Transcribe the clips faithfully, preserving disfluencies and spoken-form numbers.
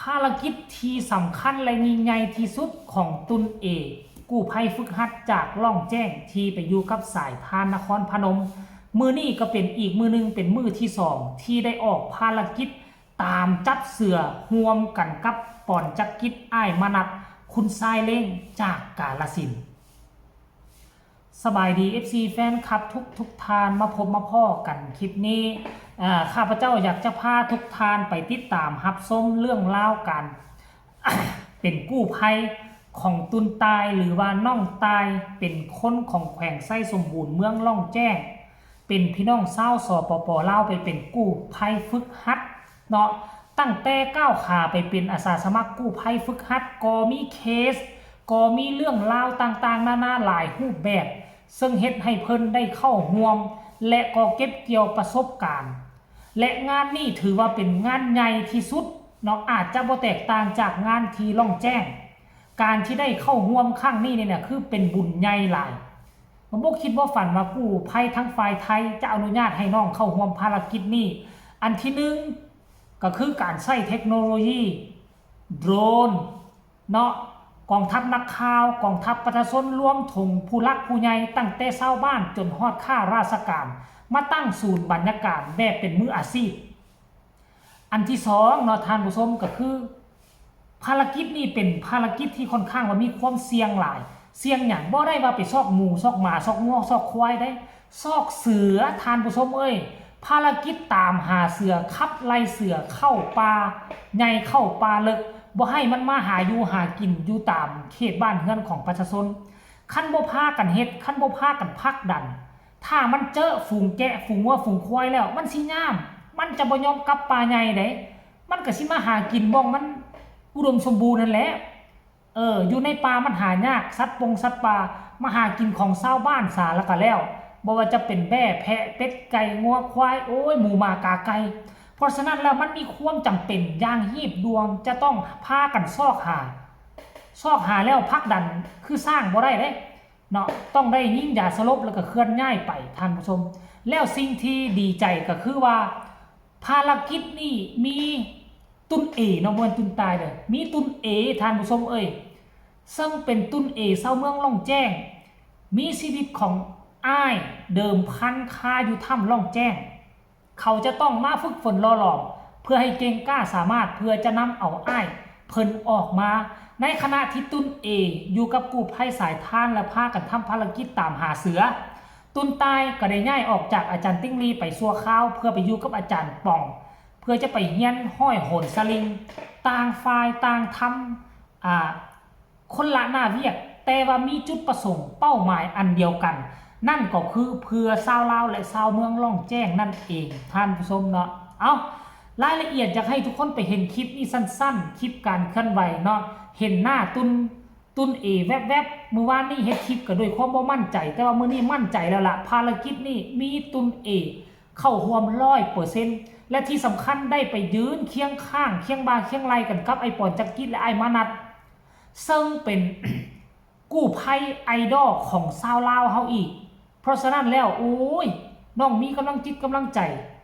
ภารกิจที่สำคัญและยิ่งใหญ่ที่สุดของตุนเอ กู้ภัยฝึกหัดจากล่องแจ้งที่ไปอยู่กับสายพานนครพนม มื้อนี้ก็เป็นอีกมื้อหนึ่ง เป็นมื้อที่สองที่ได้ออกภารกิจตามจับเสือร่วมกันกับปอนจักกิจ อ้ายมนัส คุณชายเล้งจากกาฬสินธุ์ สบายดี เอฟซี แฟนคลับทุกทุกท่าน มาพบมาพ้อกันคลิปนี้ อ่า ข้าพเจ้าอยากจะพาทุกท่านไปติดตามรับชมเรื่องราวการ เป็นกู้ภัยของตุนตาย หรือว่าน้องตาย เป็นคนของแขวงไชยสมบูรณ์ เมืองล่องแจ้ง เป็นพี่น้องชาว สปป ลาว ไปเป็นกู้ภัยฝึกหัดเนาะ ตั้งแต่ก้าวขาไปเป็นอาสาสมัครกู้ภัยฝึกหัด ก็มีเคส ก็มีเรื่องราวต่างๆ นานาหลายรูปแบบ ซึ่งเฮ็ดให้เพิ่นได้เข้าร่วม และก็เก็บเกี่ยวประสบการณ์ และงานนี้ถือว่าเป็นงานใหญ่ที่สุดเนาะ อาจจะบ่แตกต่างจากงานที่ล่องแจ้ง การที่ได้เข้าร่วมครั้งนี้เนี่ยนะ คือเป็นบุญใหญ่หลาย ผมบ่คิดบ่ฝันว่ากู้ภัยทางฝ่ายไทยจะอนุญาตให้น้องเข้าร่วมภารกิจนี้ อันที่หนึ่ง ก็คือการใช้เทคโนโลยี โดรน เนาะ กองทัพนักข่าว กองทัพประชาชน รวมถึงผู้หลักผู้ใหญ่ ตั้งแต่ชาวบ้านจนฮอดข้าราชการ มาตั้งศูนย์บัญชาการแบบเป็นมืออาชีพ อันที่สองเนาะท่านผู้ชม ก็คือ ภารกิจนี้เป็นภารกิจที่ค่อนข้างว่ามีความเสี่ยงหลาย เสี่ยงหยัง บ่ได้ว่าไปซอกหมูซอกหมาซอกงัวซอกควายได้ ซอกเสือ ท่านผู้ชมเอ้ย ภารกิจตามหาเสือ ขับไล่เสือเข้าป่าใหญ่เข้าป่าเลิก บ่ให้มันมาหาอยู่หากินอยู่ตามเขตบ้านเรือนของประชาชน คันบ่พากันเฮ็ด คันบ่พากันผลักดัน ถ้ามันเจอฝูงแกะ ฝูงงัว ฝูงควายแล้ว มันสิย้าน มันจะบ่ยอมกลับป่าใหญ่เด้ มันก็สิมาหากินบ่องมันอุดมสมบูรณ์นั่นแหละ เออ อยู่ในป่ามันหายาก สัตว์ปงสัตว์ป่า มาหากินของชาวบ้านซะแล้วก็แล้ว บ่ว่าจะเป็นแบ้ แพะ เป็ด ไก่ งัว ควาย โอ้ย หมู หมา กา ไก่ เพราะฉะนั้นแล้วมันมีความจำเป็นอย่างหีบด่วน จะต้องพากันซอกหา ซอกหาแล้วผลักดันคือช้างบ่ได้เด้เนาะ ต้องได้ยิงยาสลบแล้วก็เคลื่อนย้ายไป ท่านผู้ชม แล้วสิ่งที่ดีใจก็คือว่า ภารกิจนี้มีตุนเอเนาะ บ่แม่นตุนตายเด้อ มีตุนเอ ท่านผู้ชมเอ้ย ซึ่งเป็นตุนเอชาวเมืองล่องแจ้ง มีชีวิตของอ้ายเดิมพันคาอยู่ถ้ำล่องแจ้ง เขาจะต้องมาฝึกฝนหล่อหลอม เพื่อให้เก่งกล้าสามารถ เพื่อจะนำเอาอ้ายเพิ่นออกมา ในขณะที่ตุนเออยู่กับกู้ภัยสายทาน และพากันทำภารกิจตามหาเสือ ตุนตายก็ได้ย้ายออกจากอาจารย์ติ๊งลีไปชั่วคราว เพื่อไปอยู่กับอาจารย์ป่อง เพื่อจะไปเฮียนห้อยโหนสลิง ต่างฝ่ายต่างทำ อ่า คนละหน้าเวียก แต่ว่ามีจุดประสงค์เป้าหมายอันเดียวกัน นั่นก็คือเพื่อชาวลาวและชาวเมืองล่องแจ้งนั่นเอง ท่านผู้ชมเนาะ เอา รายละเอียดอยากให้ทุกคนไปเห็นคลิปนี้สั้นๆ คลิปการเคลื่อนไหวเนาะ เห็นหน้าตุน ตุนเอแวบๆ มื้อวานนี้เฮ็ดคลิปก็ด้วยความบ่มั่นใจ แต่ว่ามื้อนี้มั่นใจแล้วล่ะ ภารกิจนี้มีตุนเอเข้าร่วมร้อยเปอร์เซ็นต์ และที่สำคัญได้ไปยืนเคียงข้าง เคียงบ่าเคียงไหล่กันกับไอ้ปอนจักกิจและไอ้มนัส ซึ่งเป็น กู้ภัยไอดอลของชาวลาวเฮาอีก เพราะฉะนั้นแล้ว โอ้ย น้องมีกำลังจิตกำลังใจ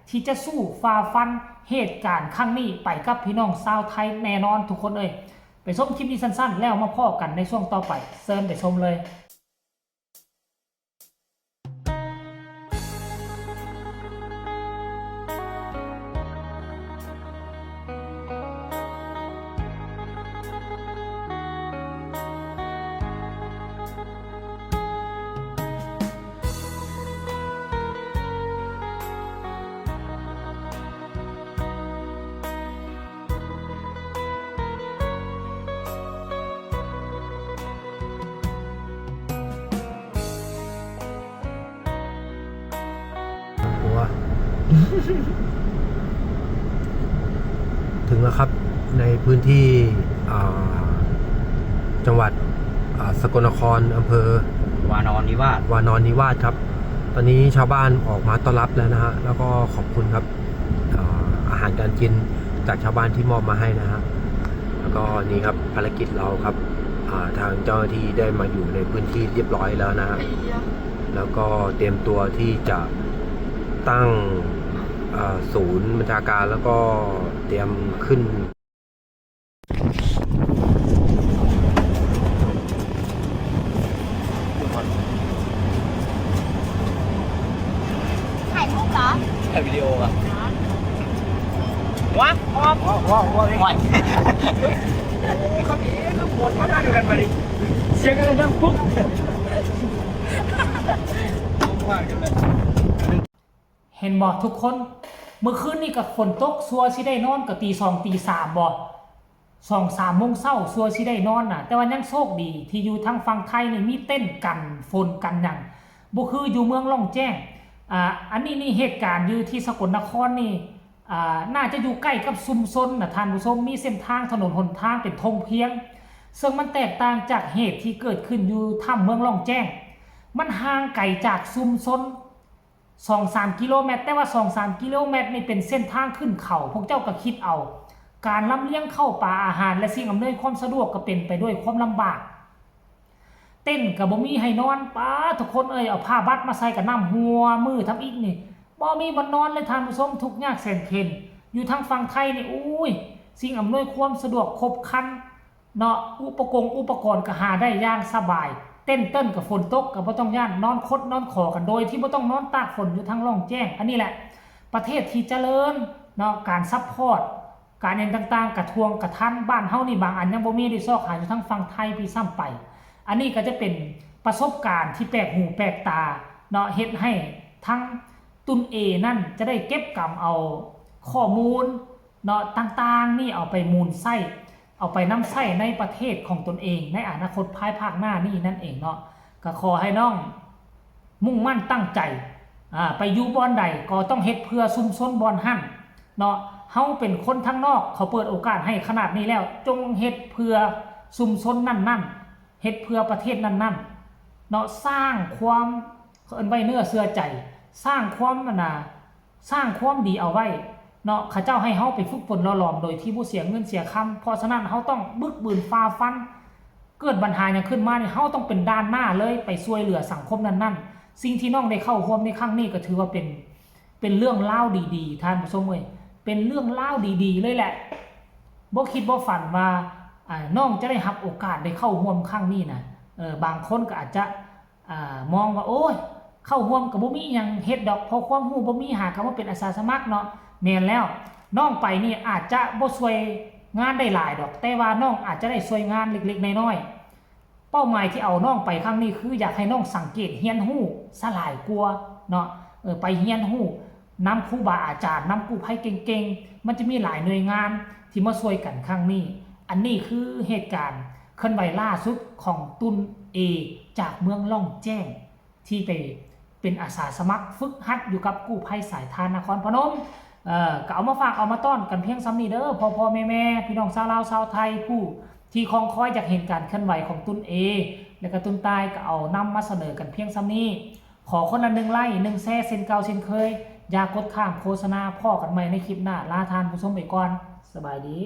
ที่จะสู้ฝ่าฟันเหตุการณ์ครั้งนี้ไปกับพี่น้องชาวไทยแน่นอนทุกคนเอ้ย ไปชมคลิปนี้สั้นๆ แล้วมาพ้อกันในช่วงต่อไป เชิญไปชมเลย หัว ถึงแล้วครับ ในพื้นที่ อ่า จังหวัด อ่า สกลนคร อำเภอ วานอนนิวาส วานอนนิวาสครับ ตอนนี้ชาวบ้านออกมาต้อนรับแล้วนะฮะ แล้วก็ขอบคุณครับ อ่า อาหารการกินจากชาวบ้านที่มอบมาให้นะฮะ แล้วก็นี่ครับ ภารกิจเราครับ อ่า ทางเจ้าหน้าที่ได้มาอยู่ในพื้นที่เรียบร้อยแล้วนะฮะ แล้วก็เตรียมตัวที่จะตั้ง อ่า ศูนย์บัญชาการ แล้วก็เตรียมขึ้น ว้าวว้าวว้าว โอ้ย เขามีคือปวดมาด้านเดียวกันไปดิ เสียงกันดังปุ๊บ เห็นบ่ทุกคน เมื่อคืนนี่ก็ฝนตก ซัวสิได้นอนก็ตีสองตีสามบ่ สองสามโมงเช้า ซัวสิได้นอนน่ะ แต่ว่ายังโชคดีที่อยู่ทางฝั่งไทยนี่มีเต็นท์กันฝนกันหยัง บ่คืออยู่เมืองล่องแจ้ง อ่า อันนี้นี่เหตุการณ์อยู่ที่สกลนครนี่ อ่า น่าจะอยู่ใกล้กับชุมชนน่ะท่านผู้ชม มีเส้นทางถนนหนทางเป็นธงเพียง ซึ่งมันแตกต่างจากเหตุที่เกิดขึ้นอยู่ถ้ำเมืองล่องแจ้ง มันห่างไกลจากชุมชน สองสามกิโลเมตร แต่ว่าสองสามกิโลเมตรนี่เป็นเส้นทางขึ้นเขา พวกเจ้าก็คิดเอา การลำเลียงข้าวปลาอาหารและสิ่งอำนวยความสะดวกก็เป็นไปด้วยความลำบาก เต็นท์ก็บ่มีให้นอน ป๊าด ทุกคนเอ้ย เอาผ้าบัดมาใส่ก็น้ำหัวมือทำอิฐนี่ บ่มีบ่อนนอนเลยท่านผู้ชม ทุกข์ยากแสนเข็ญ อยู่ทางฝั่งไทยนี่ อุ้ย สิ่งอำนวยความสะดวกครบครัน เนาะ อุปกรณ์อุปกรณ์ก็หาได้อย่างสบาย เต็นท์เตินท์ก็ฝนตกก็บ่ต้องย้าน นอนคดนอนขอกันโดยที่บ่ต้องนอนตากฝนอยู่ทางล่องแจ้ง อันนี้แหละ ประเทศที่เจริญเนาะ การซัพพอร์ต การหยังต่างๆ กระทรวงกระทัน บ้านเฮานี่บางอันยังบ่มีได้ซอกหาอยู่ทางฝั่งไทยพี้ซ้ำไป อันนี้ก็จะเป็นประสบการณ์ที่แปลกหูแปลกตาเนาะ เฮ็ดให้ทั้งตุนเอนั่นจะได้เก็บกำเอาข้อมูลเนาะ ต่างๆ นี่เอาไปมูลใช้ เอาไปนำใช้ในประเทศของตนเอง ในอนาคตภายภาคหน้านี่นั่นเองเนาะ ก็ขอให้น้องมุ่งมั่นตั้งใจ อ่า ไปอยู่บ่อนใดก็ต้องเฮ็ดเพื่อชุมชนบ่อนหั่นเนาะ เฮาเป็นคนทางนอก เขาเปิดโอกาสให้ขนาดนี้แล้ว จงเฮ็ดเพื่อชุมชนนั่นๆ เฮ็ดเพื่อประเทศนั่นๆ เนาะ สร้างความ เขาเอิ้นไว้เนื้อเชื่อใจ สร้างความนั่นน่ะ สร้างความดีเอาไว้เนาะ เขาเจ้าให้เฮาไปฝึกฝนหล่อหลอมโดยที่บ่เสียเงินเสียคำ เพราะฉะนั้นเฮาต้องบึกบืนฝ่าฟัน เกิดปัญหาหยังขึ้นมานี่ เฮาต้องเป็นด่านหน้าเลย ไปช่วยเหลือสังคมนั้นๆ สิ่งที่น้องได้เข้าร่วมในครั้งนี้ก็ถือว่าเป็น เป็นเรื่องราวดีๆ ท่านผู้ชมเอ้ย เป็นเรื่องราวดีๆ เลยแหละ บ่คิดบ่ฝันว่า อ่า น้องจะได้รับโอกาสได้เข้าร่วมครั้งนี้นะ เออ บางคนก็อาจจะ อ่า มองว่า โอ้ย เข้าร่วมก็บ่มีหยังเฮ็ดดอก เพราะความรู้บ่มี หาก็มาเป็นอาสาสมัครเนาะ แม่นแล้ว น้องไปนี่อาจจะบ่ช่วยงานได้หลายดอก แต่ว่าน้องอาจจะได้ช่วยงานเล็กๆ น้อยๆ เป้าหมายที่เอาน้องไปครั้งนี้คืออยากให้น้องสังเกตเรียนรู้ซะหลายกว่าเนาะ เออ ไปเรียนรู้นำครูบาอาจารย์ นำกู้ภัยเก่งๆ มันจะมีหลายหน่วยงานที่มาช่วยกันครั้งนี้ อันนี้คือเหตุการณ์เคลื่อนไหวล่าสุดของตุนเอ จากเมืองล่องแจ้ง ที่ไปเป็นอาสาสมัครฝึกหัดอยู่กับกู้ภัยสายทานนครพนม เอ่อ ก็เอามาฝากเอามาต้อนกันเพียงส่ำนี้เด้อ พ่อๆ แม่ๆ พี่น้องชาวลาวชาวไทย ผู้ที่คอยคอยอยากเห็นการเคลื่อนไหวของตุนเอ และก็ตุนตาย ก็เอานำมาเสนอกันเพียงส่ำนี้ ขอคนละหนึ่งไลค์ หนึ่งแชร์ เช่นเก่าเช่นเคย อย่ากดข้ามโฆษณา พ้อกันใหม่ในคลิปหน้า ลาท่านผู้ชมไปก่อน สบายดี